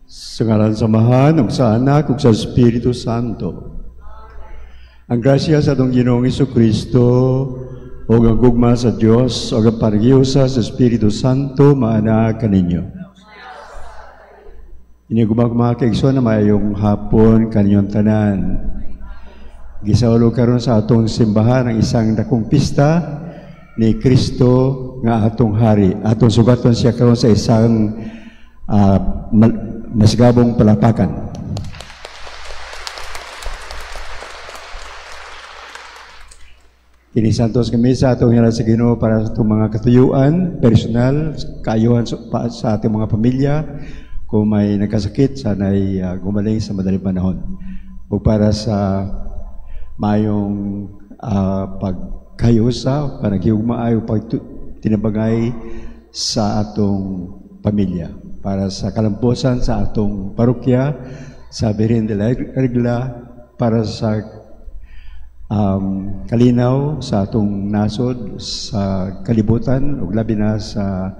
Sa ngalan sa Amahan, ug sa Anak, ug sa Espiritu Santo. Ang grasya sa atong Ginoong Kristo, ug ang gugma sa Dios, ug ang panaghiusa sa Espiritu Santo, maana kaninyo. Inyong gumagma kaigsoon na maayong hapon kaninyong tanan. Gisaulog karon sa atong simbahan ang isang dakong pista ni Kristo nga atong hari. Atong sugaton siya karon sa isang masigabong palapakan. Kini santos kami sa atong hilang sa Ginoo para sa atong mga katuyuan, personal, kaayuhan sa atong mga pamilya. Kung may nagkasakit, sana'y gumaling sa madaling panahon. O para sa mayong pagkayusa, panaghiugmaay o pagtinabangay sa atong pamilya. Para sa kalampusan sa atong parokya, sa Virgen de la Regla, para sa kalinaw sa atong nasod, sa kalibutan, ug labi na sa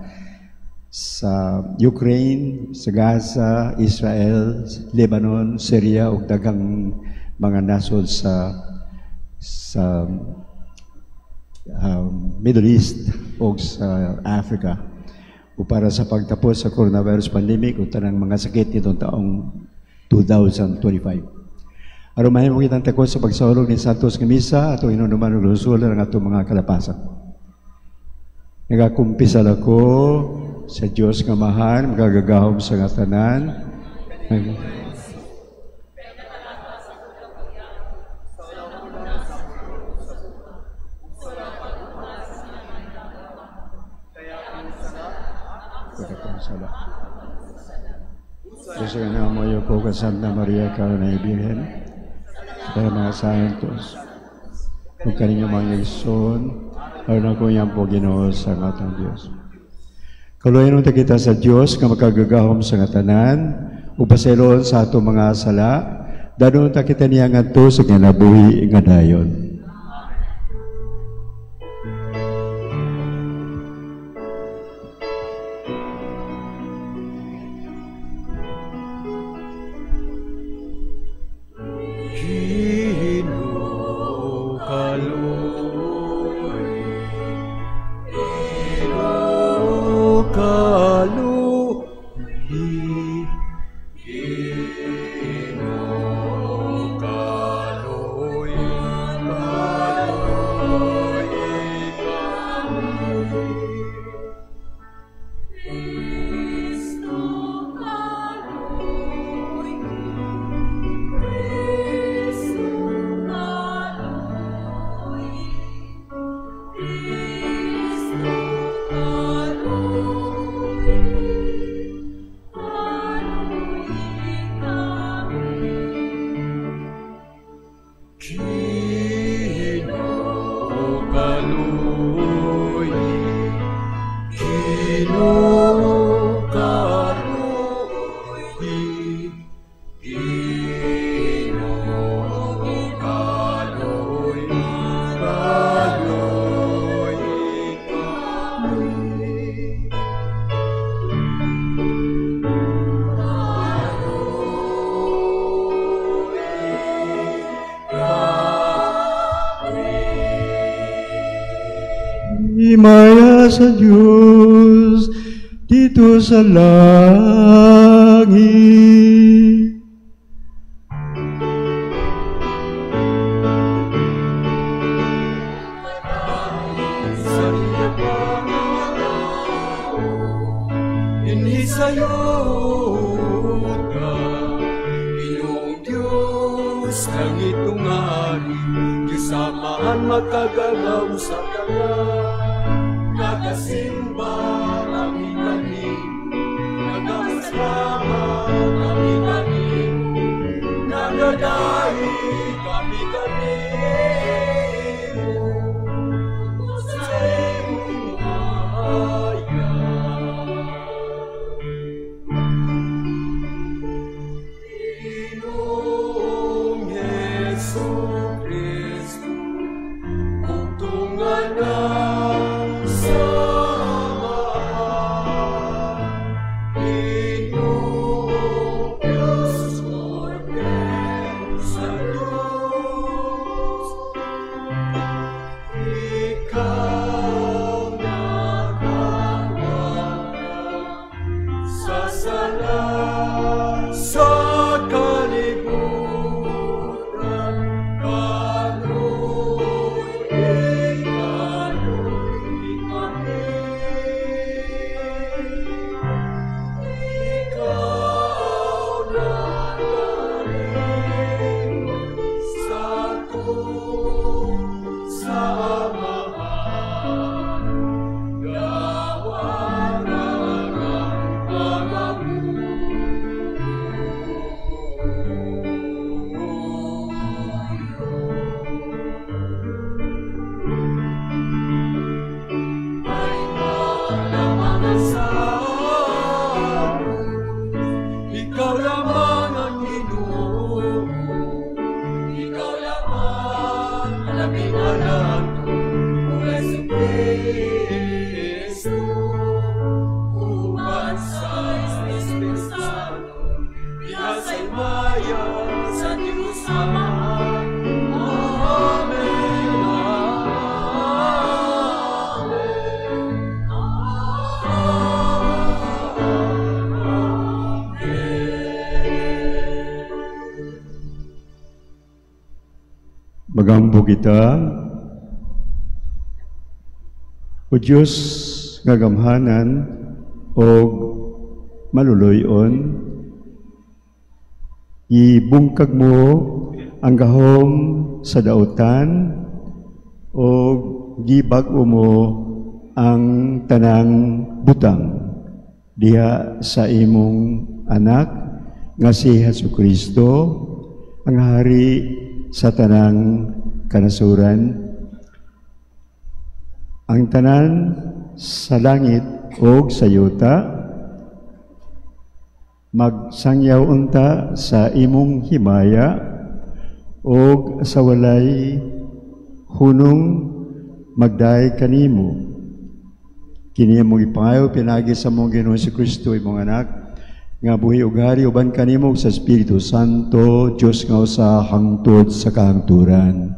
Ukraine, sa Gaza, Israel, Lebanon, Syria, ug daghang mga nasod sa Middle East ug sa Africa. O para sa pagtapos sa coronavirus pandemic o tanang mga sakit nitong taong 2025. Aron mahimo kitang takos sa pagsaulog ni Santos nga Misa, atong inunuman ug lusulan ang atong mga kalapasan. Nagakumpisal ako sa Dios nga Amahan, makagagahom sa nga tanan. Diyos nga namoyo ko ka Santa Maria, Karunay Birhen, sa mga santos, ug kaninyo mga igsoon, aron ako iyang po Ginoo sa atong Dios. Kaluoyan unta kita sa Dios nga makagagahom sa nga tanan, ug pasayloon sa atong mga sala, danon ta kita niya ngadto sa kinabuhi nga dayon. Himaya sa Diyos dito sa langit. Makagagaw sa tanan, nagasimba kami kanimo, nagapasalamat kami kanimo, nagadahi kami kanimo, sa imong haya. Ginoong Hesus Kristo, sa Ikaw lamang ang Ginoo, Ikaw lamang ang labing anak ko, O Jesu Kristo. Uban sa Espiritu Santo, diha sa himaya sa Dios Ama. Amen. Amen. Magampo kita. O Diyos nga gamhanan og maluloy-on, ibungkag mo ang gahom sa dautan og gibag-o mo ang tanang butang diha sa imong anak nga si Hesukristo, ang hari sa tanang kanasuran, ang tanan sa langit og sa yuta magsangyaw unta sa imong himaya og sa walay hunong magdayeg kanimo. Kini among ipangayo pinaagi sa among Ginoong Kristo, imong anak, nga buhi ug hari uban kanimo sa Espiritu Santo, Dios nga usa hangtod sa kahangturan.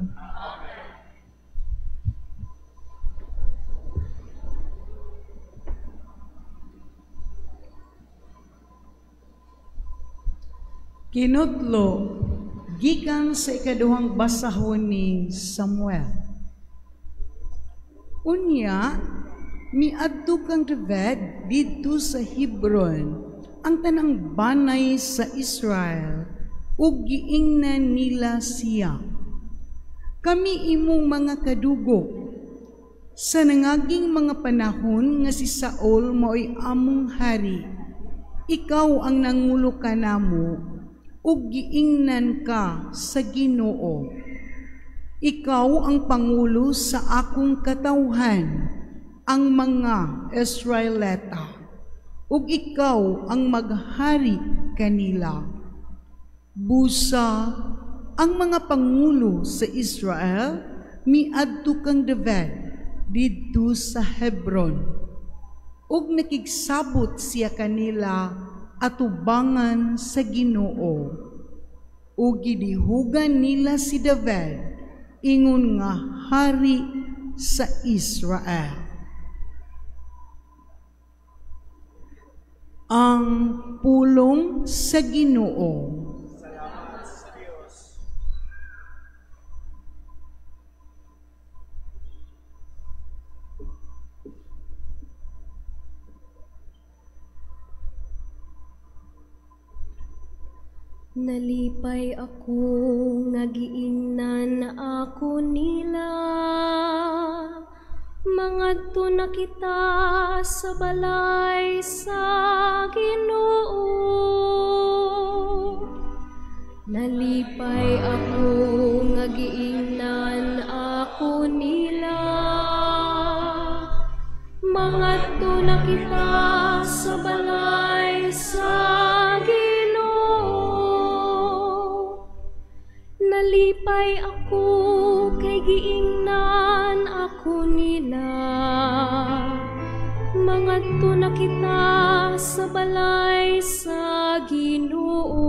Kinutlo gikan sa ikaduhang basahon ni Samuel. Unya, miadto kang David didto sa Hebron ang tanang banay sa Israel ug giingnan nila siya. Kami imong mga kadugo. Sa nangaging mga panahon nga si Saul mao'y among hari, ikaw ang nangulo kanamo ug giingnan ka sa Ginoo. Ikaw ang pangulo sa akong katawhan, ang mga Israelita, ug ikaw ang maghari kanila. Busa ang mga pangulo sa Israel miadto kang David didto sa Hebron, ug nakigsabot siya kanila atubangan sa Ginoo. Ug gidihugan nila si David ingon nga hari sa Israel. Ang pulong sa Ginoo. Salamat sa Dios. Nalipay ako nga giingnan ako nila. Mangadto na kita sa balay sa Ginoo. Nalipay ako nga giingnan ako nila. Mangadto na kita sa balay sa Ginoo. Nalipay ako kay giingnan ako nila. Mangadto na kita sa balay sa Ginoo.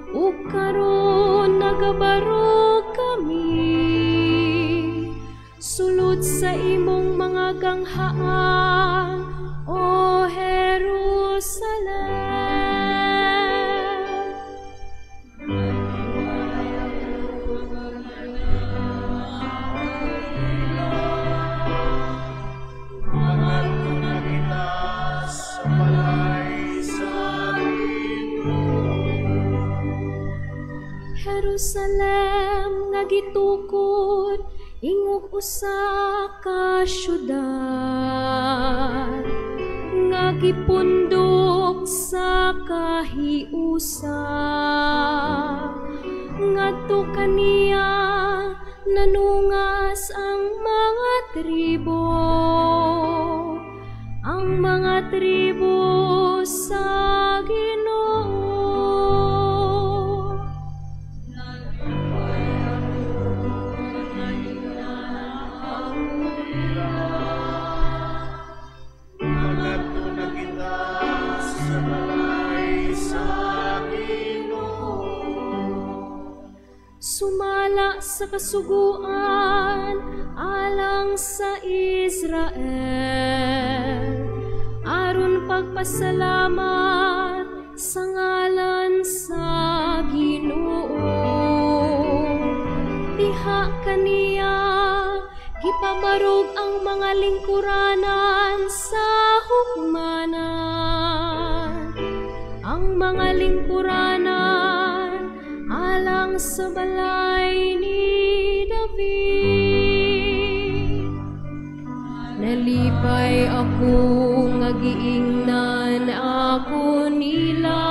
Ug karon nagabaro kami sulod sa imong mga ganghaan, O Jerusalem. Mangadto na kita sa balay sa Ginoo. Jerusalem nga gitukod ingog usa ka syudad nga gipundok sa kahiusa. Ngadto kaniya nanungas ang mga tribo, ang mga tribo sa sa kasuguan alang sa Israel, aron pagpasalamat sa ngalan sa Ginoo. Diha kaniya gipabarog ang mga lingkuranan sa hukmanan, ang mga lingkuranan alang sa balay ni David. Nalipay ako nga giingnan ako nila,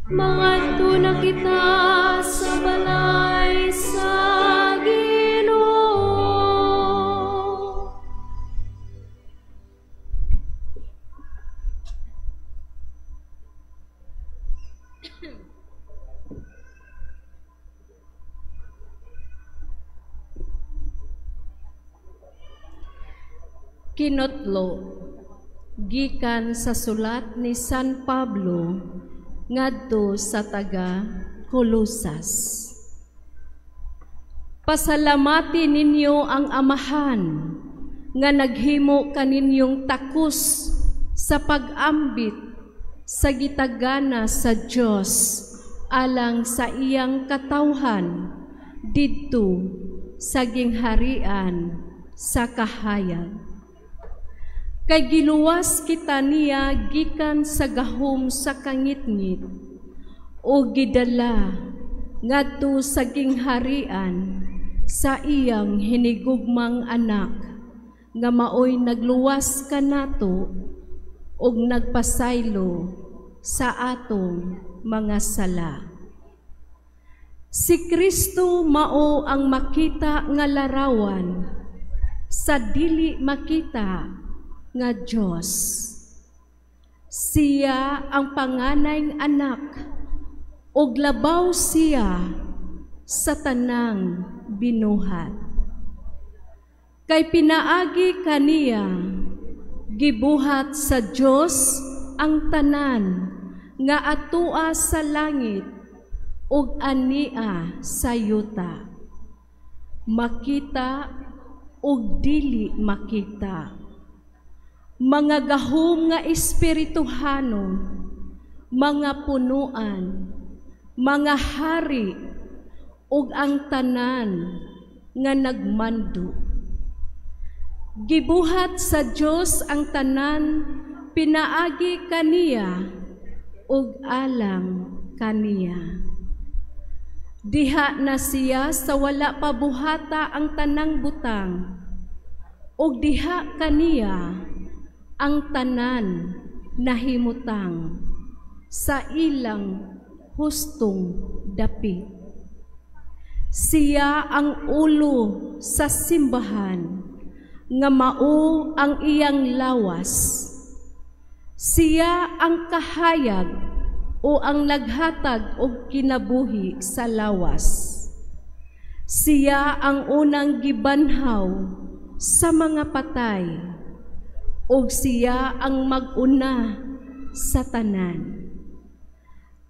mangadto na kita sa balay sa Ginoo. Kinotlo, gikan sa sulat ni San Pablo ngadto sa taga Colosas. Pasalamati ninyo ang Amahan nga naghimo kaninyong takos sa pag-ambit sa gitagana sa Dios alang sa iyang katawhan didto sa gingharian sa kahayag. Kay giluwas kita niya gikan sa gahom sa kangitngit o gidala ngadto sa gingharian sa iyang hinigugmang anak nga maoy nagluwas kanato og nagpasaylo sa atong mga sala. Si Kristo mao ang makita nga larawan sa dili makita nga Dios. Siya ang panganay anak ug labaw siya sa tanang binuhat. Kay pinaagi kaniya gibuhat sa Dios ang tanan nga atua sa langit ug ania sa yuta, makita ug dili makita, mga gahom nga espirituhanon, mga punuan, mga hari ug ang tanan nga nagmando. Gibuhat sa Dios ang tanan pinaagi kaniya ug alang kaniya. Diha na siya sa wala pa buhata ang tanang butang, ug diha kaniya ang tanan nahimutang sa ilang hustong dapit. Siya ang ulo sa simbahan nga mao ang iyang lawas. Siya ang kahayag o ang naghatag og kinabuhi sa lawas. Siya ang unang gibanhaw sa mga patay og siya ang mag-una sa tanan.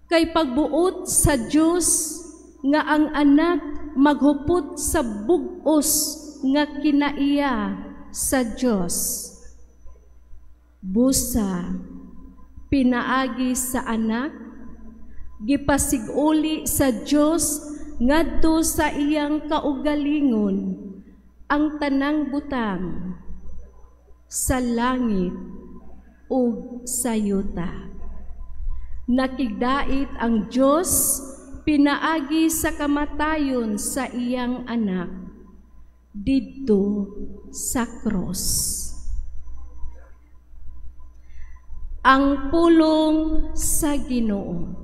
Kay pagbuot sa Dios nga ang anak maghupot sa bug-os nga kinaiya sa Dios. Busa pinaagi sa anak, gipasiguli sa Dios ngadto sa iyang kaugalingon ang tanang butang sa langit ug sa yuta. Nakigdait ang Dios pinaagi sa kamatayon sa iyang anak didto sa cross. Ang pulong sa Ginoo.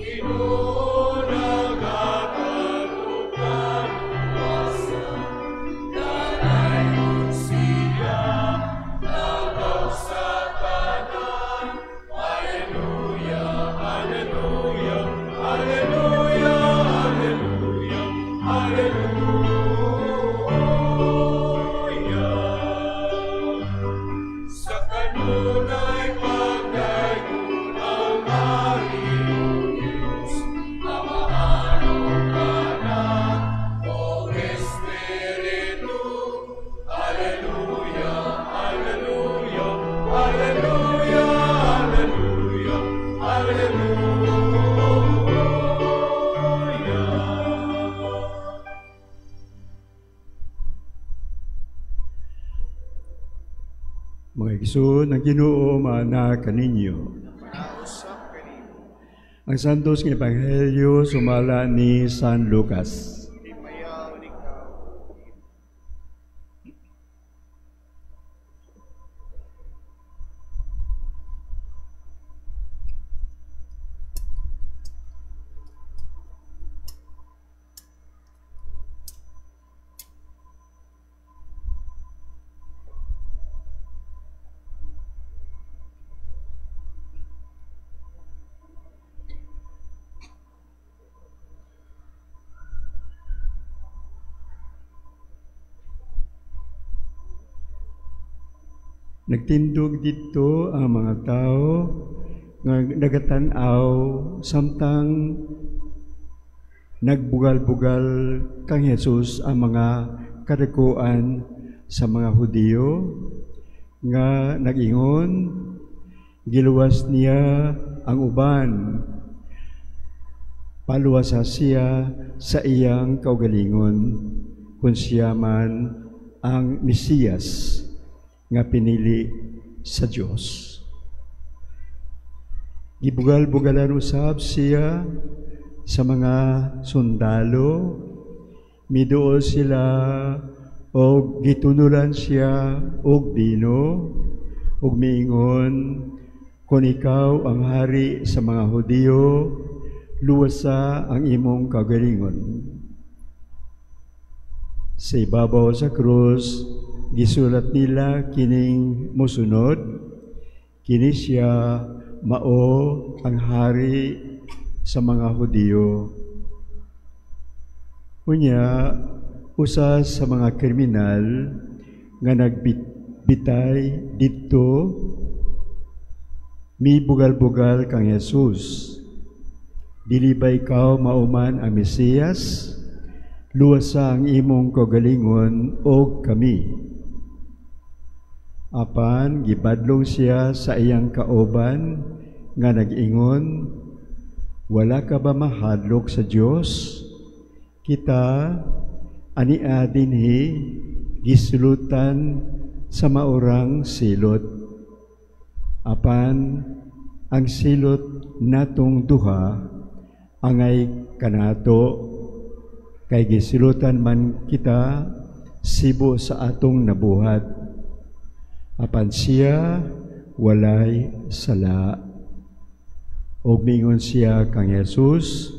Siya. Mga igsoon, ang Ginoo maana kaninyo. Usap kanimo. Ang Santos nga Ebanghelyo sumala ni San Lucas. Himayaon ikaw. Nagtindog didto ang mga tao nga nagatan-aw samtang nagbugal-bugal kang Jesus ang mga kadakuan sa mga Hudiyo nga nag-ingon, giluwas niya ang uban, paluwasa siya sa iyang kaugalingon, kung siya man ang Mesiyas nga pinili sa Dios. Gibugal-bugalan usab siya sa mga sundalo, miduol sila og gitunulan siya og bino, og miingon, kung ikaw ang hari sa mga Hudiyo, luwasa ang imong kagalingon. Sa ibabaw sa krus, gisulat nila kining mosunod, kini siya mao ang hari sa mga Hudiyo. Unya, usa sa mga kriminal nga nagbitay didto, mibugal-bugal kang Jesus. Dili ba ikaw mauman ang Mesiyas? Luwasa ang imong kaugalingon og kami. Apan gibadlong siya sa iyang kauban nga nag-ingon, wala ka ba mahadlok sa Dios? Kita ania dinhi gisulutan sa maurang silot. Apan ang silot natong duha angay kanato, kay gisilutan man kita sibo sa atong nabuhat. Apan siya walay sala. Og mingon siya kang Jesus,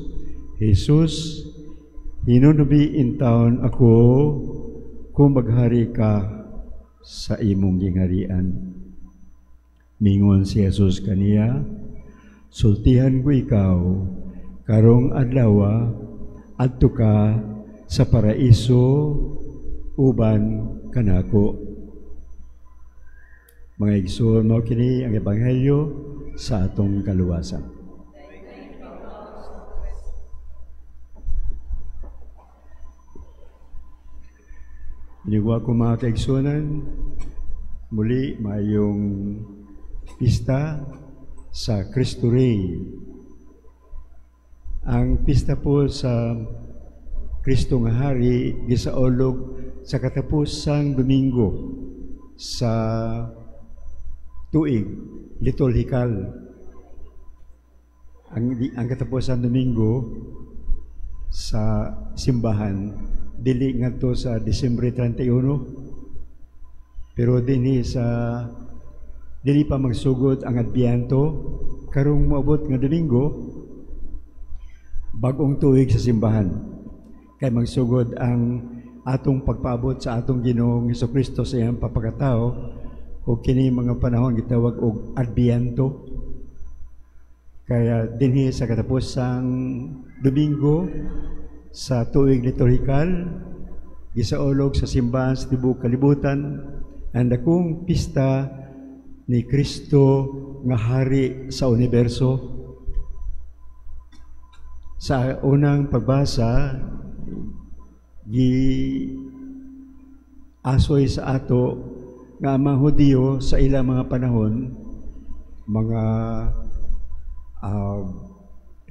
Jesus, hinunubi intawon ako kung maghari ka sa imong gingharian. Mingon si Jesus kaniya, sultihan ko ikaw, karong adlawa adto ka sa paraiso uban kanako. Mga igsoon, mao kini ang ebanghelyo sa atong kaluwasan. Inigwa ko mga kaigsunan, muli mayong pista sa Cristo Rey. Ang pista po sa Kristo nga Hari gisaolog sa katapusang Domingo sa tuig liturhikal. Ang katapusang Domingo sa simbahan dili ngadto sa Disyembre 31, pero dinhi sa dili pa magsugod ang Adbyento karong moabot nga Domingo, bag-ong tuig sa simbahan kay magsugod ang atong pagpaabot sa atong Ginoong Hesukristo sa iyang papakatao, o kini mga panahon gitawag og Adbyento. Kaya dinhi sa katapusang Domingo sa tuig liturhikal, gisaolog sa simbahan sa tibuok kalibutan ang dakong pista ni Kristo nga hari sa universo. Sa unang pagbasa, gi asoy sa ato nga ang mga Hudiyo sa ilang mga panahon, mga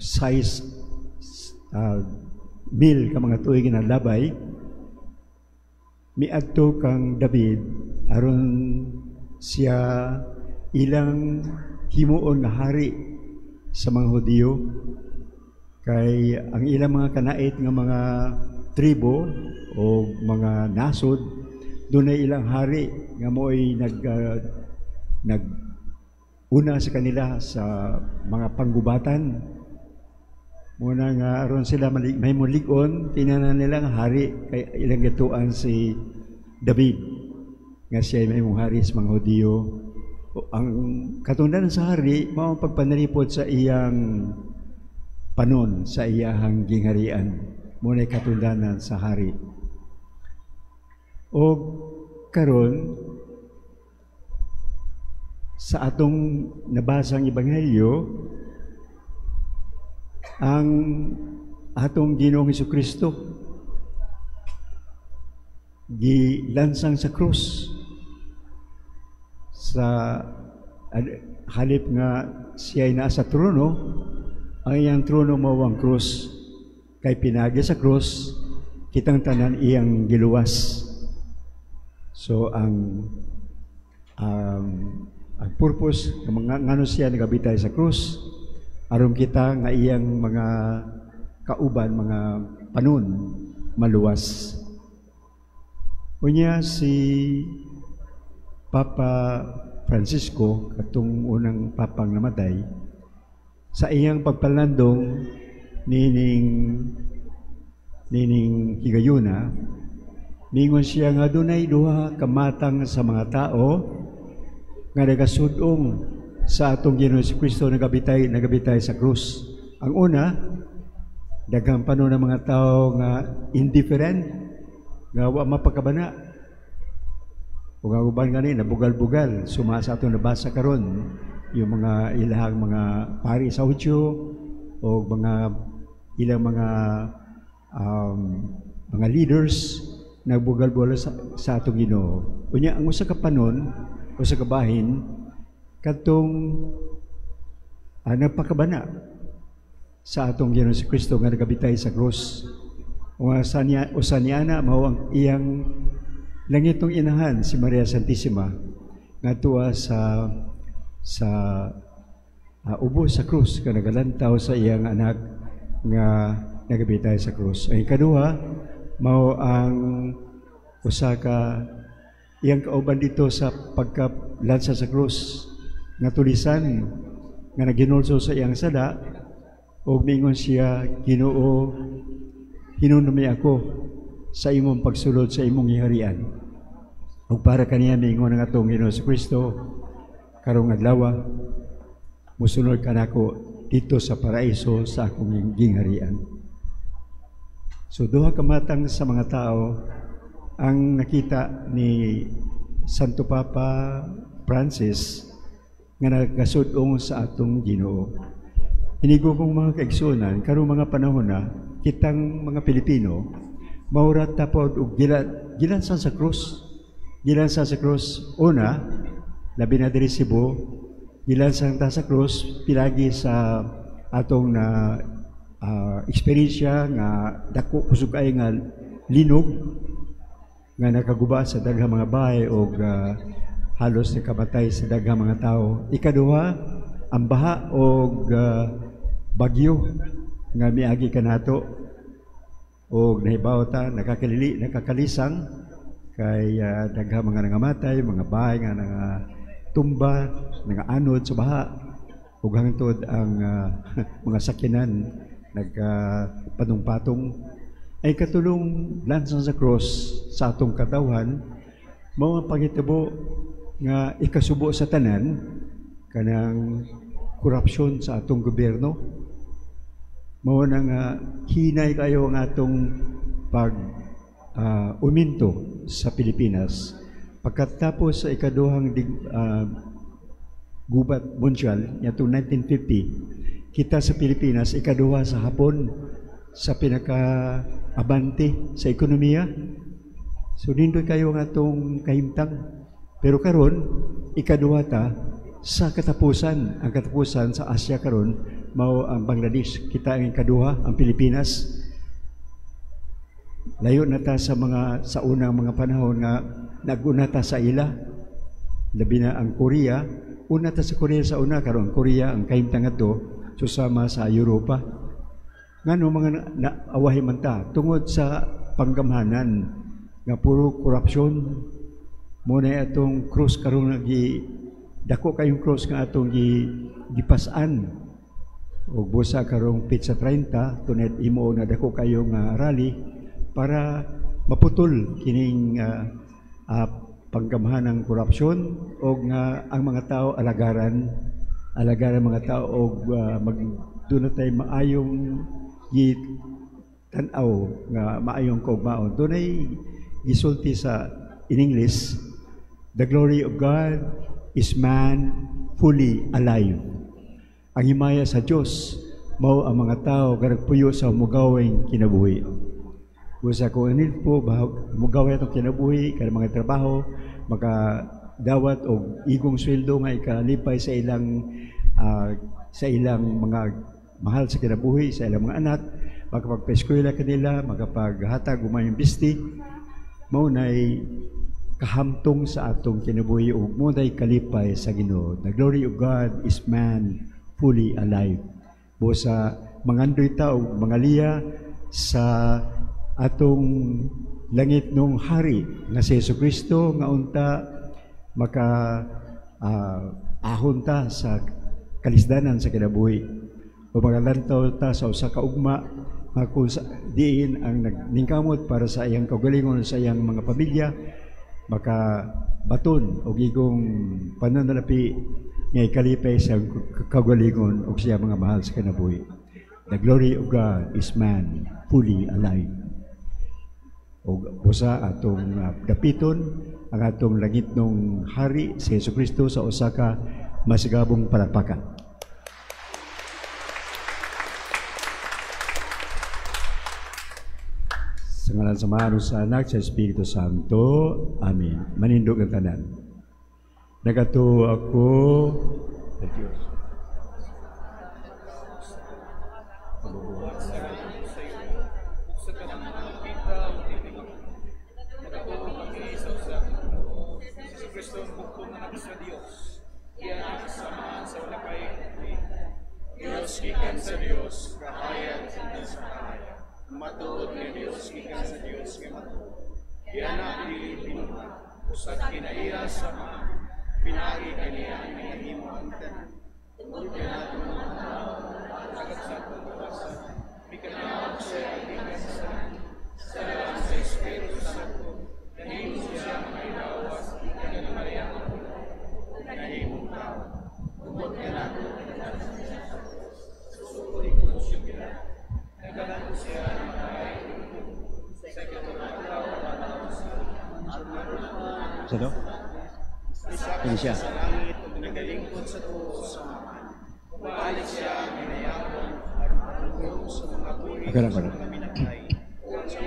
size mil ka mga tuig na labay, miadto kang David aron Siya ilang himuon nga hari sa mga Hudiyo, kay ang ilang mga kanait nga mga tribo o mga nasod, dunay ilang hari nga mo'y nag una sa kanila sa mga panggubatan. Muna nga aron sila may mulig-on, tinanan nila nga hari kay ilang gituan si David nga siya ay mahimong hari sa mga Hudiyo. Ang katungdanan sa hari mao ang pagpanalipod sa iyang panon, sa iyahang gingharian. Mao nay katungdanan sa hari. O karon sa atong nabasang ebanghelyo, ang atong Ginoong Hesukristo gilansang sa krus sa halip nga siya ay naa sa trono. Ang iyang trono mao ang krus, kay pinagi sa krus kitang tanan iyang giluwas. So ang purpose ng mga ngano siya nagabitay sa krus, aron kita nga iyang mga kauban, mga panon, maluwas. Unya si Papa Francisco, katong unang papang namatay, sa iyang pagpalandong nining higayuna, ningon siya nga dunay duha ka matang sa mga tao nga nagasud-ong sa atong Ginoong Kristo nagabitay sa krus. Ang una, daghang panon ng mga tao nga indifferent, nga wa mapakabana. Ug ang uban gani nabugal-bugal, suma sa atong nabasa karon yung mga ilahang mga pari sa Hudyo o mga ilang mga leaders nagbugal-bugal sa atong Ginoo. Unya ang usa ka panon, usa ka bahin, kadtong nagpakabana sa atong Ginoong Kristo nga nagabitay sa krus. Usa niya, usa niya na mao ang iyang langitong inahan, si Maria Santissima, nga tuwa sa ubos sa krus nga nagalantaw sa iyang anak nga nagabitay sa krus. Ang ikaduha mao ang usa ka iyang kauban dito sa pagkalansa sa krus nga tulisan nga naginulso sa iyang sada ug miingon siya, "Ginoo, hinunumi ako sa imong pagsulod sa imong giharian." Ug para kaniya miingon ang atong Ginoo sa Kristo, "Karong adlaw musunod ka nako dito sa paraiso sa akong gingharian." So duha ka matang sa mga tao ang nakita ni Santo Papa Francis nga nagasud-ong sa atong Ginoo. Hinigo kong mga kaigsuonan, karong mga panahon na kitang mga Pilipino mao ra ta pod og gilansan sa krus. Gilansan sa krus una, labi na diri Cebu, gilansan ta sa krus pilagi sa atong na eksperyensya nga dako kusog ay nga linog nga nakaguba sa daghang mga bahay og halos nakamatay sa daghang mga tao. Ikaduha, ang baha og bagyo nga miagi kanato og nahibaw ta nakakalili, nakakalisang kay daghang mga nangamatay, mga bahay nga tumba, nangaanod sa baha ug hangtod ang mga sakyanan nagkapanungpatong. Ay katulong lansang sa cross sa atong katawhan mao ang panghitabo nga ikasubo sa tanan, kanang korupsyon sa atong gobyerno. Mao na nga hinay kayo ang atong pag uminto sa Pilipinas pagkatapos sa ikaduhang gubat mundial niadtong 1950. Kita sa Pilipinas ikaduha sa Hapon sa pinaka-abante sa ekonomiya. So nindot kayo ang atong kahimtang, pero karon ikaduha ta sa katapusan. Ang katapusan sa Asia karon mao ang Bangladesh. Kita ang ikaduha, ang Pilipinas. Layo na ta sa mga sa unang mga panahon nga naguna ta sa ila. Labi na ang Korea, una ta sa Korea sa una, karon ang Korea ang kahimtang ngadto susama sa Europa. Ngano mga naawahi man ta tungod sa panggamhanan nga puro korupsyon. Mo na atong cross karon gi dako kayong cross nga atong gipas-an og busa karong petsa 30 tuned imo na dako kayo nga rally para maputol kining panggamhanang korupsyon og nga ang mga tao alagaran alagaran mga tao og mag duna tay maayong tan-aw nga maayong kaugmaon. Dunay gisulti sa in English, "The glory of God is man fully alive." Ang himaya sa Dios mao ang mga tao nga nagpuyo sa mugawing kinabuhi. Busa kung anil po mugaway atong kinabuhi kada mga trabaho, makadawat og igong sweldo nga ikalipay sa ilang mga mahal sa kinabuhi, sa ilang mga anak, makapagpa-eskwela kanila, makapaghatag og maayong bisti, mao nay kahamtong sa atong kinabuhi ug mo nay kalipay sa Ginoo. The glory of God is man fully alive. Busa mangandoy ta og mangaliya sa atong langit nung hari nga si Jesu Kristo nga unta maka ahon ta sa kalisdanan sa kinabuhi o makalantaw ta sa usa ka ugma nga kung sa, diin ang nagningkamot para sa iyang kaugalingon, sa iyang mga pamilya, maka baton og igong pananalapi nga ikalipay sa kaugalingon og siya mga mahal sa kinabuhi. The glory of God is man fully alive. Og busa atong dapiton ang atong langitnong hari si Jesu Kristo sa usa ka masigabong palakpakan. Sa ngalan sa Ama, sa Anak, sa Espiritu Santo. Amen. Manindog ang tanan. Nagatuo ako sa Diyos. Sa kanang makita o dili makita. Kami sa usa ka Ginoo, si Jesucristo ang bugtong nga anak sa Dios. Iya kasamahan sa wala kay Dios gikan sa Dios, kahayag gikan sa kahayag. Matuod nga Dios gikan sa Dios nga matuod. Iya dili binuhat, usag kinaiya sa mga pinaagi kaniya nga nahimo ang tanan. Tungod kanato mga tao, tagat sa atong kawasan. Mikanahog siya gikan sa langit. Sa ngalan sa Espiritu Santo, nahimo siya nga idawas gikan ni Maria nga Pulo, nahimong tao. Tungod kanato Sugod ni Poncio Pilato, nagalanto siya namatay sa ikatulong adlaw nabantaw siya. Sa do? Ini siya. Sa langit ug nagalingkod sa tuo sa Amahan. Balik siya ang hinayapon aron patulong sa mga buhi Okay lang, sa pala. mga minatay. Sa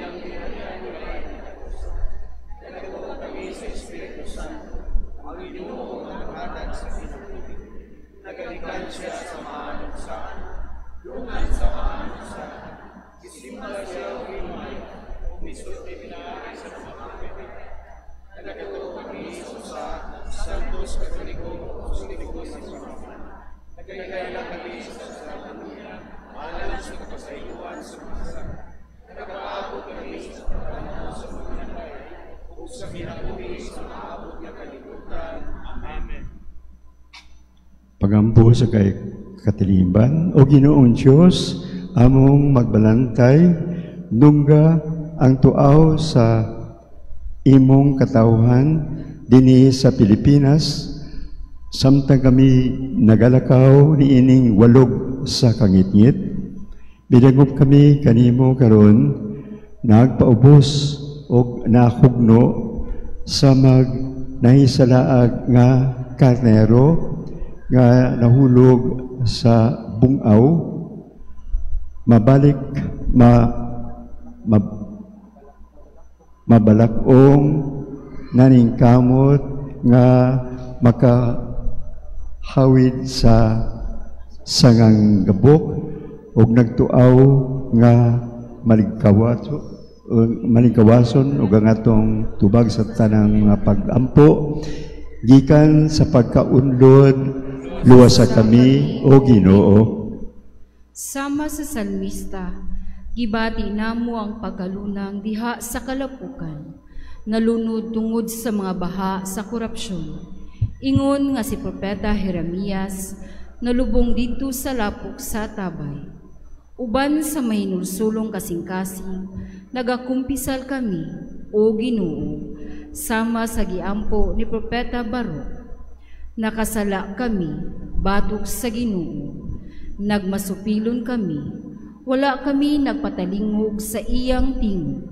Nagatuo kami sa Espiritu Santo, ang Ginoo nga naghatag sa kinabuhi. Nagalikan siya sa maanod sa dungan sa maanod sa gisimba siya og himay, ug misulti pinaagi sa mga propeta. Nagatuo kami sa usa Santos Katoliko Apostoliko sa Roma. Nagkaila kami sa usa alang sa kapasayloan sa mga sala. Nagapaabot kami sa pagpanaw sa mga minatay ug sa kinabuhi sa maabot nga kalibutan. Amen. Pagampo sa kay katilingban, o Ginoong Diyos, among magbalantay, nungga ang tuaw sa imong katawhan dinhi sa Pilipinas, samtang kami nagalakaw niining walog sa kangitngit, bidagop kami kanimo karon nagpaubos og nahugno sa mag nahisalaag nga karnero nga nahulog sa bungaw, mabalik mabalakong naningkamot nga makahawid sa sangang gabok ug nagtuaw nga maligkawason ug ang atong tubag sa tanang mga pag-ampo Gikan sa pagkaunlod, luwasa kami, o Ginoo. Sama sa salmista, gibati namo ang pagkalunang diha sa kalapukan, nalunod tungod sa mga baha sa korupsyon. Ingon nga si Propeta Jeremias, nalubong didto sa lapok sa tabay. Uban sa mahinulsulong kasing-kasing, nagakumpisal kami, o Ginoo, sama sa giampo ni Propeta Baruk. Nakasala kami, batok sa Ginoo. Nagmasupilon kami, wala kami nagpatalingog sa iyang tingog.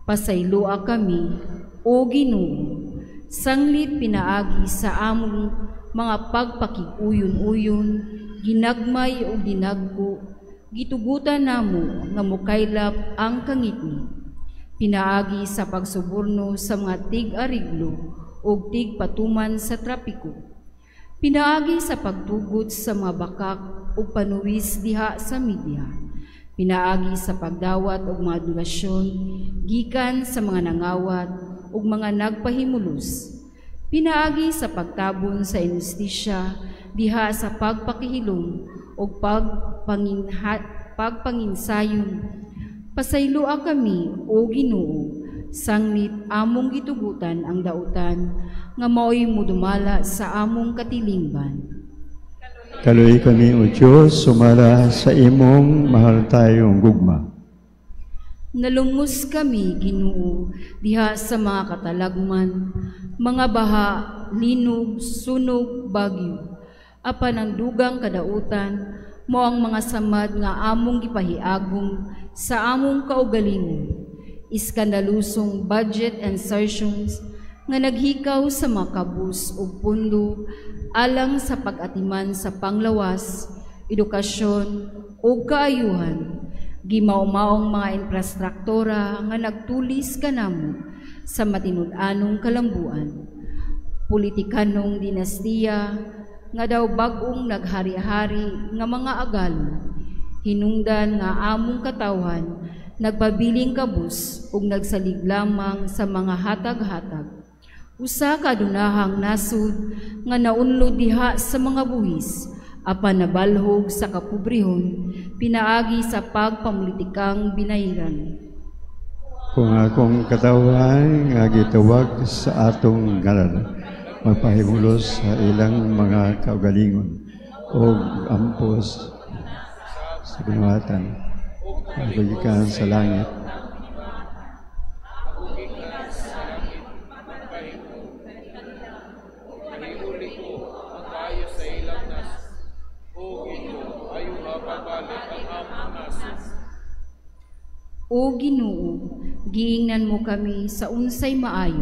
Pasayloa kami, o Ginoo, sanglit pinaagi sa among mga pagpakig-uyon-uyon, ginagmay o dinagko, gitugutan namo nga mokaylap ang kangitngit. Pinaagi sa pagsuborno sa mga tig-ariglo o tig-patuman sa trapiko. Pinaagi sa pagtugot sa mga bakak o panuwis diha sa media. Pinaagi sa pagdawat og mga donasyon gikan sa mga nangawat ug mga nagpahimulos. Pinaagi sa pagtabon sa inustisya diha sa pagpakihilom ug pagpanginsayon. Pasayloa kami, o Ginoo, sanglit among gitugutan ang dautan nga maoy mudumala sa among katilingban. Kaluoy kami, O Diyos, sumala sa imong mahal tayong gugma. Nalungos kami, Ginoo, diha sa mga katalagman, mga baha, linog, sunog, bagyo. Apan ang dugang kadautan, mao ang mga samad nga among gipahiagom sa among kaugalingon. Iskandalusong budget insertions nga naghikaw sa mga kabus ug pundo alang sa pag-atiman sa panglawas, edukasyon ug kaayuhan. Gimaw-maong mga infrastruktura nga nagtulis kanamo sa matinud-anong kalambuan. Politikanong dinastiya nga daw bag-ong naghari-hari nga mga agalon, hinungdan nga among katawhan nagpabiling kabus ug nagsalig lamang sa mga hatag-hatag. Usa ka dunahang nasud nga naunlod diha sa mga buhis, apan nabalhog sa kapobrehon, pinaagi sa pagpamulitikang binahiran. Kung akong katawhan nga gitawag sa atong ngalan, magpahimulos sa ilang mga kaugalingon og ampos sa binuhatan, pagikan sa langit. O Ginoo, giingnan mo kami sa unsay maayo,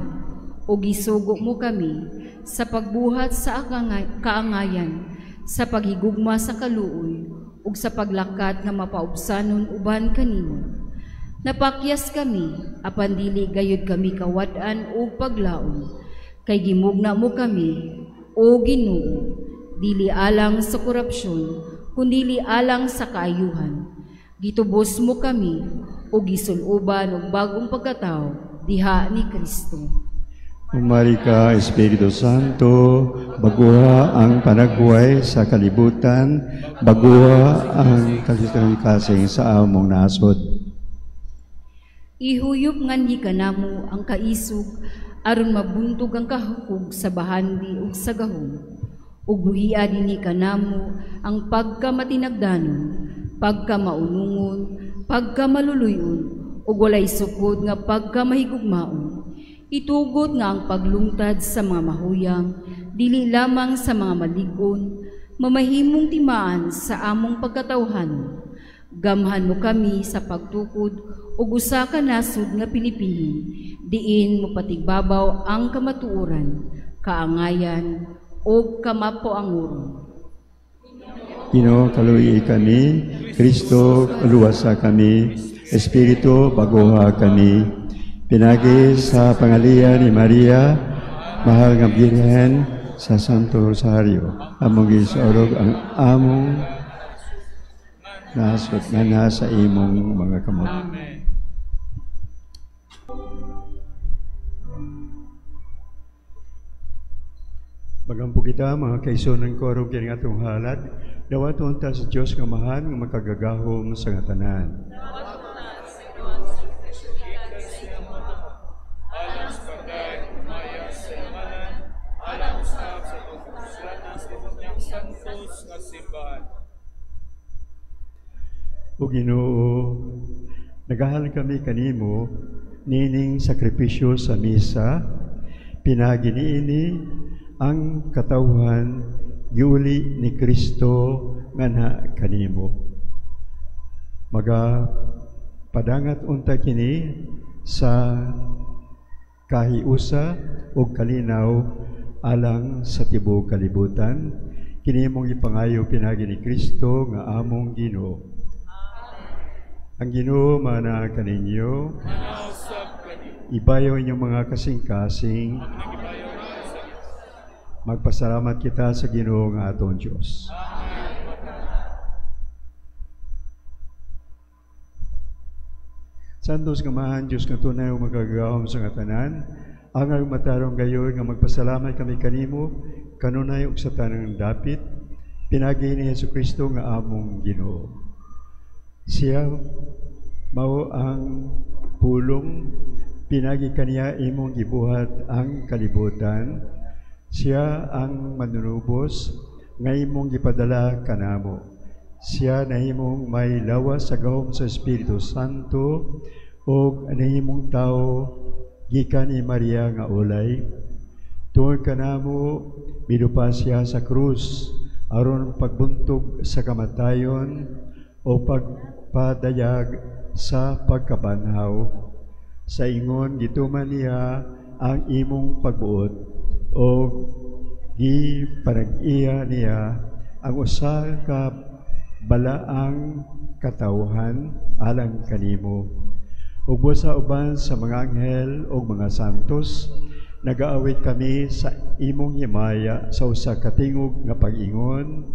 o gisugo mo kami sa pagbuhat sa kaangayan, sa paghigugma sa kaluoy, ug sa paglakat nga mapaubsanon uban kanimo. Napakyas kami, apan dili gayud kami kawad-an og paglaom, kay gimugna mo kami, o Ginoo, dili alang sa korupsyon, kundili alang sa kaayuhan. Gitubos mo kami, o gisuloban og bag-ong pagkatao diha ni Kristo. Umari ka, Espiritu Santo, baguha ang panaghuway sa kalibutan, baguha ang kasing sa among nasod. Ihuyop nganhi kanamo ang kaisog aron mabuntog ang kahukog sa bahandi ug sa gahom. Ug buhia dinhi kanamo ang pagkamatinagdanon, pagkamaunungon, pagkamaluluyon, ug walay sukod nga pagkamahigugmaon. Itugot nga ang paglungtad sa mga mahuyang, dili lamang sa mga malig-on, mamahimong timaan sa among pagkatawhan. Gamhan mo kami sa pagtukod ug usa ka nasod nga Pilipino, diin mo patigbabaw ang kamatuoran, kaangayan, ug kamapoanguron. Ginoo, kaluoy kami. Kristo, luwasa kami. Espiritu, baguha kami. Pinagi sa pangalian ni Maria, mahal nga Birhen, sa Santo Rosario, among gisaurog ang among nasod nga nasa imong mga kamot. Amen. Magampo kita mga kaigsuonan ko aron kini atong halad, dawaton ta sa Dios nga Amahan nga makagagahom sa nga tanan. Alang sa pagdayeg ug himaya sa iyang ngalan, alang usab sa atong kapuslanan sa niyang santos nga simbahan. O Ginoo, nagahalad kami kanimo niining sakripisyo sa misa, pinaagi niini ang katawhan giuli ni Kristo nganha kanimo. Maga padangat unta kini sa kahiusa ug kalinaw alang sa tibuok kalibutan, kini imong ipangayo pinaagi ni Kristo nga among Ginoo. Ang Ginoo maanaa kaninyo. Ibayaw inyong mga kasing-kasing. Magpasalamat kita sa Ginoo nga atong Dios. Santos nga Amahan, Dios nga tunay ug makagagahom sa nga tanan, angay matarong gayoy nga magpasalamat kami kanimo kanunay ug sa tanang dapit, pinaagi ni Hesukristo nga among Ginoo. Siya mao ang pulong, pinaagi kaniya imong gibuhat ang kalibutan. Siya ang manunubos nga imong gipadala kanamo. Siya nahimong may lawas sa gahom sa Espiritu Santo ug nahimong tawo gikan ni Maria nga ulay. Tungod kanamo midupa siya sa krus aron pagbuntog sa kamatayon o pagpadayag sa pagkabanhaw. Sa ingon gituman niya ang imong pagbuot o gipanag-iya niya ang usa ka balaang katawhan alang kanimo. Ug busa sa uban sa mga anghel ug mga santos, nagaawit kami sa imong himaya sa usa ka tingog nga pag-ingon.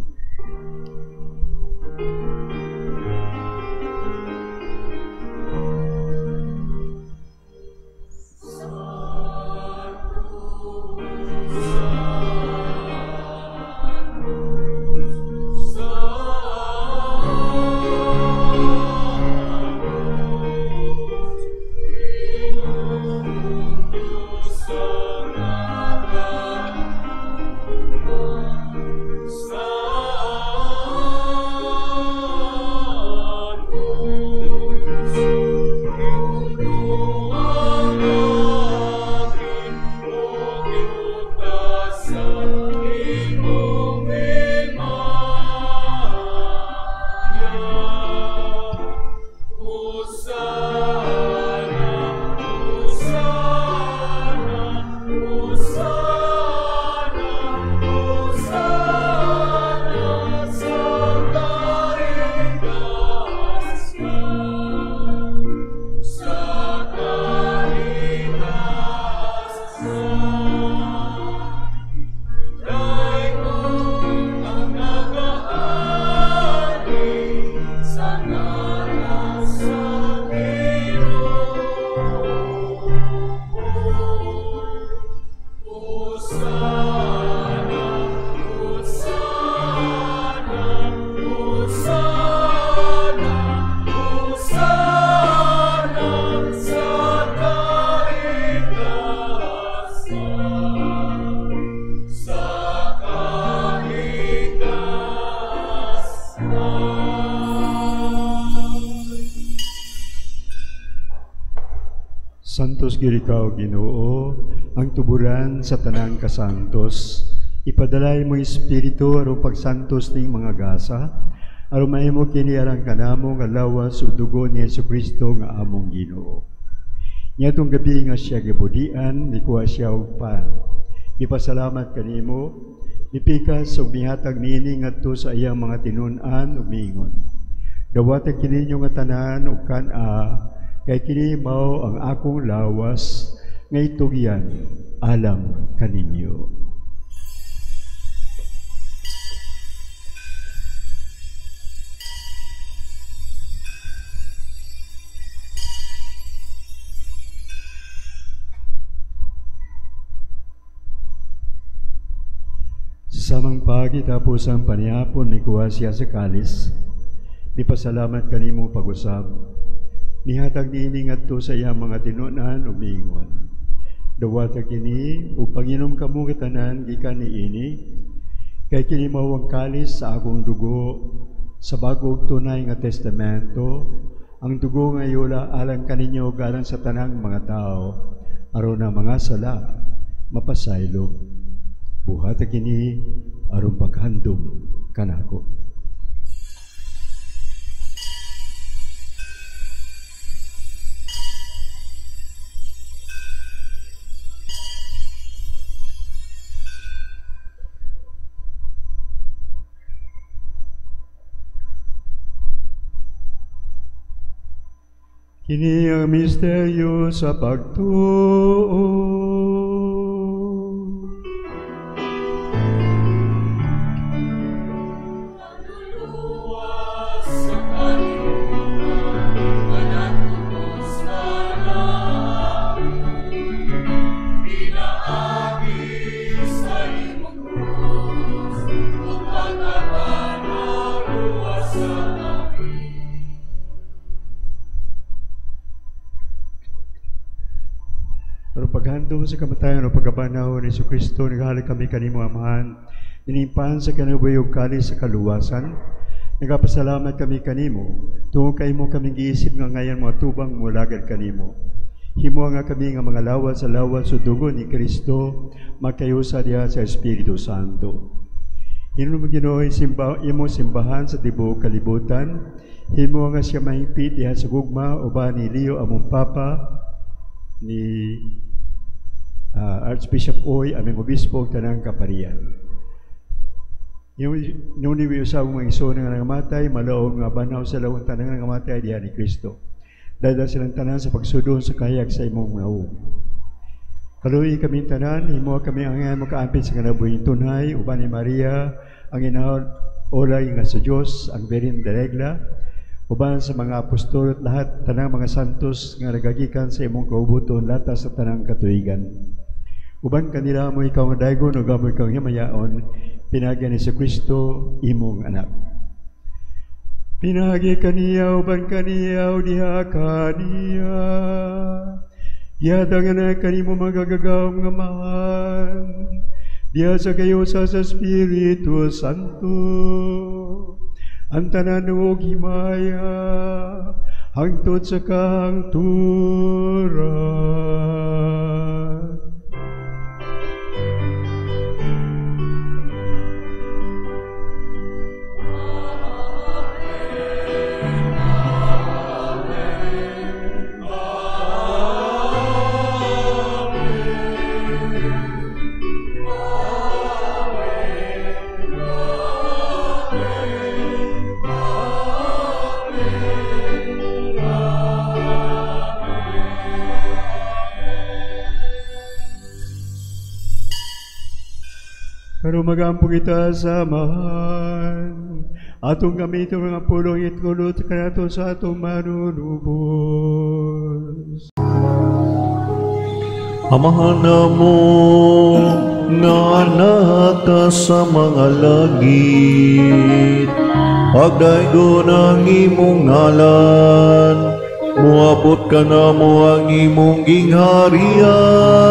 Santos gyud ikaw, Ginoo, ang tuburan sa tanang kasantos. Ipadalay mo espiritu aron pagsantos ning mga gasa, aron mahimo kini alang kanamo nga lawas ug dugo ni Hesukristo nga among Ginoo. Niadtong gabi nga siya gibudian, nikuha siya og pan. Mipasalamat kanimo, mipikas ug mihatag niini ngadto sa iyang mga tinun-an ug miingon. Dawata kini ninyo nga tanan ug kan-a, kay kini mao ang akong lawas nga itugyan alang kaninyo. Sa samang pagi tapos ang panihapon, mikuha siya sa kalis. Mipasalamat kanimo pag-usab. Mihatag niini ngadto sa iyang mga tinunan ug miingon: Dawata kini ug panginom kamo katanan gikan niini, kay kini mao ang kalis sa akong dugo sa bago ug tunay nga testamento, ang dugo nga yula alang kaninyo ug alang sa tanang mga tao, aron ang mga sala mapasaylo. Buhata kini aron paghandom kanako. Kini ang misteryo sa pagtuo. Paghandom sa kamatayan o pagkabanaw ni Jesucristo, naghahalad kami kanimo Amahan, ninimpan sa kinabuhi ug kalis sa kaluwasan. Nagapasalamat kami kanimo, tungod kay imo kaming giisip nga ngayon mga tubang mulagad kanimo. Himo nga kami nga mga lawas sa lawas ug dugo ni Kristo, magkayusa diha sa Espiritu Santo. Himo Ginoo imo simbahan sa tibuok kalibutan, himo nga siya mahingpit diha sa gugma uban ni Leo among Papa, ni Archbishop Oy, aming obispo ug tanang kaparian. Nuni usab mga igsoon nga nangamatay, malaog nga banaw sa lawong tanang nangamatay diha ni Kristo. Dada silang tanan sa pagsudon sa kahayag sa imong naong. Kaluoy kami tanan, himo kami ang makaampit sa kinabuhing tunay uban ni Maria, ang inaolay nga sa Dios, ang Virgen de Regla, uban sa mga apostol at lahat tanang mga santos nga nagagikan sa imong kaubuton latas sa tanang katuigan. Uban kanila mo ikaw nga daygon ug amo ikaw himayaon, pinagi ni Kristo imong anak. Pinagi kaniya uban kaniya diha kaniya. Gihatag na kanimo magagagawom nga mahal, diha sa kayusa sa Espiritu Santo. Ang tanan ug himaya hangtod sa kahangturan. Pero magampo kita sa Amahan, atong gamiton mga pulong itulot kanato sa atong manunubos. Amahan namo nga naka sa mga langit, pagdaygon ang imong ngalan, muabot ka namo ang imong gingharian,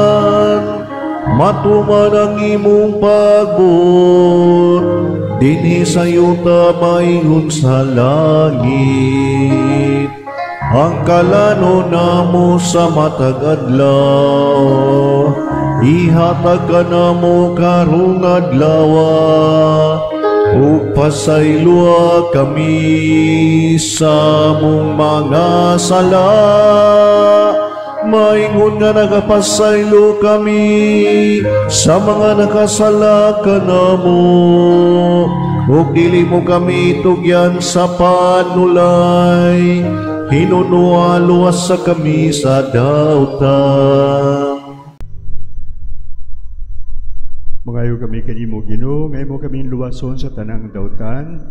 matuman ang imong pagbuot, dinhi sa yuta maingon sa langit. Ang kalano namo sa matag adlaw, ihatag ka namo karong adlaw, ug pasayloa kami sa among mga sala, maingon nga nagapasaylo kami sa mga nakasala kanamo, ug dili mo kami tugyan sa panulay, hinunoa luwas sa kami sa dautan. Mangayo kami kanimo Ginoo, ngayon mo kami luwason sa tanang dautan.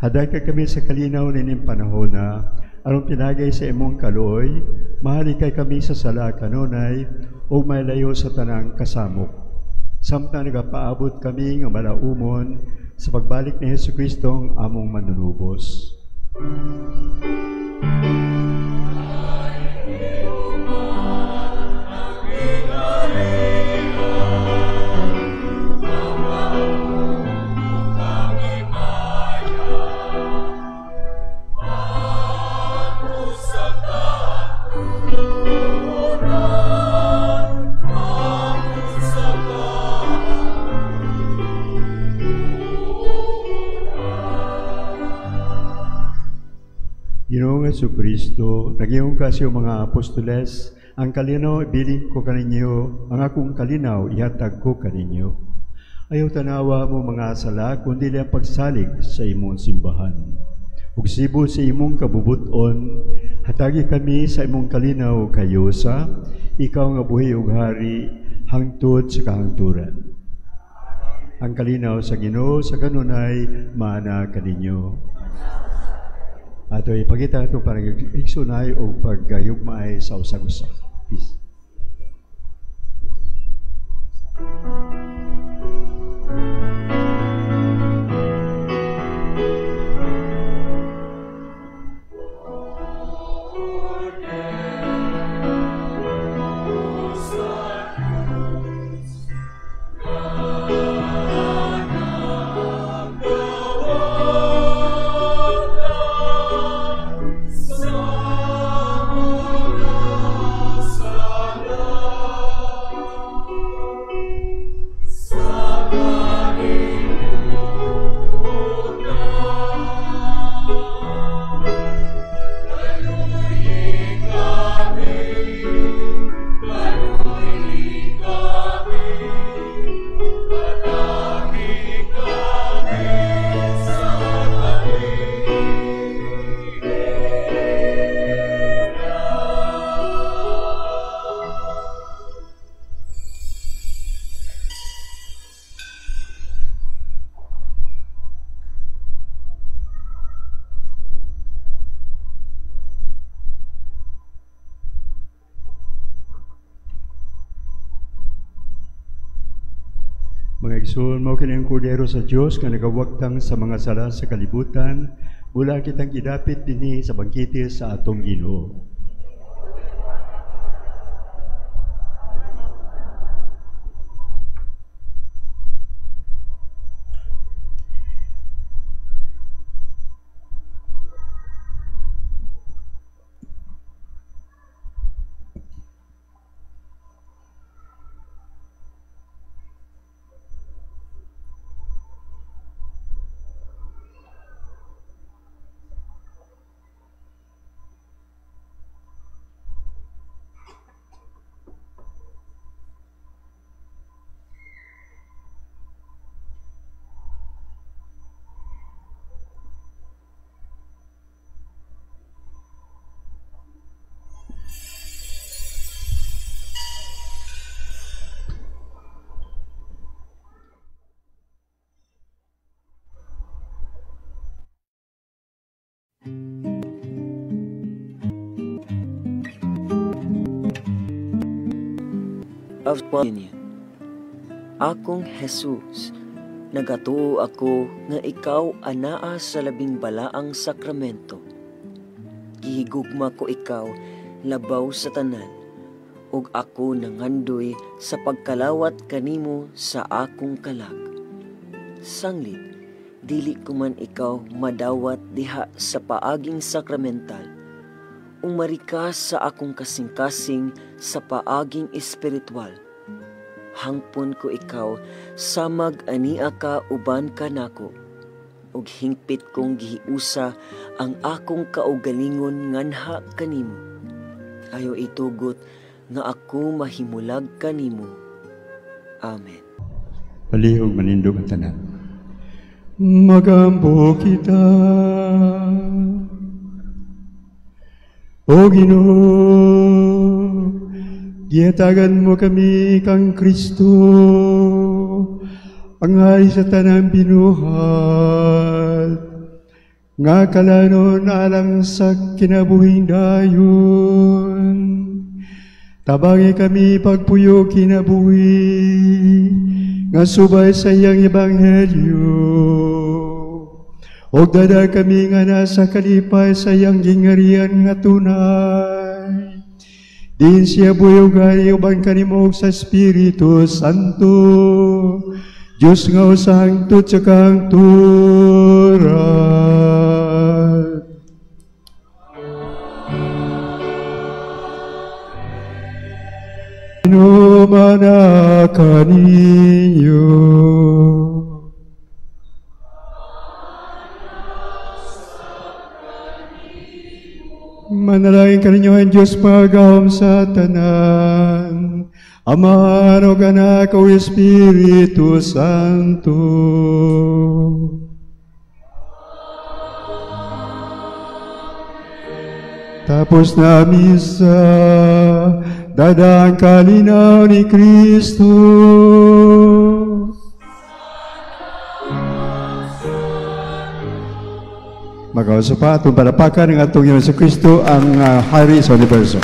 Haday ka kami sa kalinaw nining panahona, aron pinagay sa imong kaluoy, mahalikay kami sa sala kanunay, ug malayo sa tanang kasamok. Samtang nagapaabot kami nga malaumon sa pagbalik ni Hesukristo ang among manunubos. Ginoong Hesukristo, nagyong ka sa iyong mga apostoles, ang kalinaw ibilin ko kaninyo, ang akong kalinaw ihatag ko kaninyo. Ayaw tanawa mo mga sala, kundi ang pagsalig sa imong simbahan. Ug sibo sa imong kabubuton, hatagi kami sa imong kalinaw kayosa, ikaw nga buhi ug hari, hangtod sa kahangturan. Ang kalinaw sa Ginoo sa kanunay, maana kaninyo. Ato ipakita ito para igsunay o paggayugmaay sa usag-usa. Peace. Mga igsoon, mao kini ang kordero sa Dios nga nagawagtang sa mga sala sa kalibutan, mula kitang gidapit dinhi sa bangkete sa atong Ginoo. Of niya. Akong Jesus, nagatuo ako nga ikaw anaa sa labing balaang sakramento. Gihigugma ko ikaw labaw sa tanan, ug ako nangandoy sa pagkalawat kanimo sa akong kalag. Sanglit, dili ko man ikaw madawat diha sa paaging sakramental, umari ka sa akong kasing-kasing sa paaging espiritual. Hangpon ko ikaw, samag ania ka uban ka nako, ug hingpit kong gihiusa ang akong kaugalingon nganha kanimo. Ayaw itugot nga ako mahimulag kanimo. Amen. Palihog manindog ang tanan. Magampo kita. O Ginoo, gihatagan mo kami kang Kristo, ang hari sa tanang binuhat, nga kalanon alang sa kinabuhing dayon. Tabangi kami pagpuyo kinabuhi, nga subay sa iyang ebanghelyo. Og dada kami nga nasa kalipay sa iyang gingarian nga tunay. Din siya buyogay uban kanimo sa Espiritu Santo. Diyos nga usang hangtod sa kahangturan. Ginoo kaninyo. Manalangin kaninyo ang Diyos pagahom sa tanan, Ama, ug Anak, ug Espiritu Santo. Tapos na misa, dada ang kalinaw ni Kristo. Magawas pa atong palapakan ng atong Ginoong Kristo ang hari sa universo.